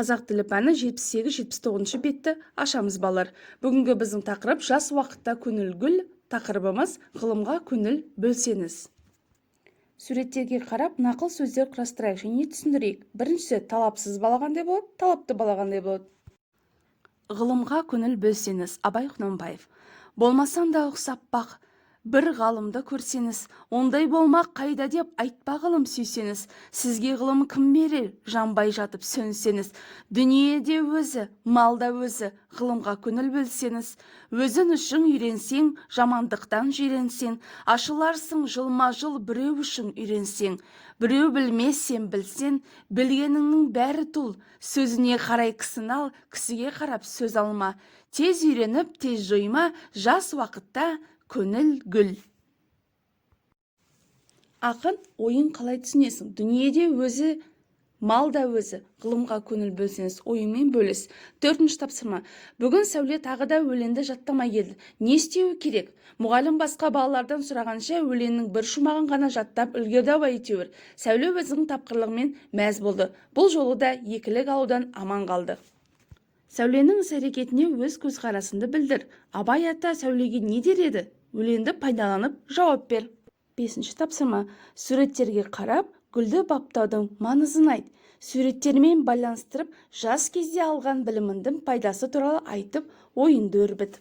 Қазақ тілі пәні, 78-79 бетті ашамыз, балалар. Бүгінгі біздің тақырып: «Жас уақытта көңіл гүл». Тақырыбымыз: «Ғылымға көңіл бөлсеңіз». Суреттерге қарап, нақыл сөздер құрастырайық және түсіндірейік. Біріншісі: талапсыз бала қандай болады? Талапты бала қандай болады? «Ғылымға көңіл бөлсеңіз», Абай Құнанбаев. Болмасаң да ұқсап бақ, бір ғалымды көрсеңіз, ондай болмақ қайда деп айтпа ғылым сүйсеңіз. Сізге ғылым кім берер, жанбай жатып сөнсеңіз? Дүние де өзі, мал да өзі, ғылымға көңіл бөлсеңіз. Өзің үшін үйренсең, жамандықтан жиренсең, ашыларсың жылма-жыл біреу үшін үйренсең. Біреу білмес, сен білсең, білгеніңнің бәрі тұл. Сөзіне қарай кісіні ал, кісіге қарап сөз алма. Тез үйреніп, тез жойма, жас уақытта көңіл гүл. Ақын ойын қалай түсінесің? Дүниеде өзі, мал да өзі, ғылымға көңіл бөлсеңіз. Ойыңмен бөліс. Төртінші тапсырма. Бүгін Сәуле тағы да өлеңді жаттамай келді. Не істеуі керек? Мұғалім басқа балалардан сұрағанша, өлеңнің бір шумағын ғана жаттап үлгерді ау әйтеуір. Сәуле өзінің тапқырлығымен мәз болды. Бұл жолы да екілік алудан аман қалды. Сәуленің іс-әрекетіне өз көзқарасыңды білдір. Абай ата Сәулеге не дер еді? Өлеңді пайдаланып жауап бер. Бесінші тапсырма. Суреттерге қарап, гүлді баптаудың маңызын айт. Суреттермен байланыстырып, жас кезде алған біліміңдің пайдасы туралы айтып, ойыңды өрбіт.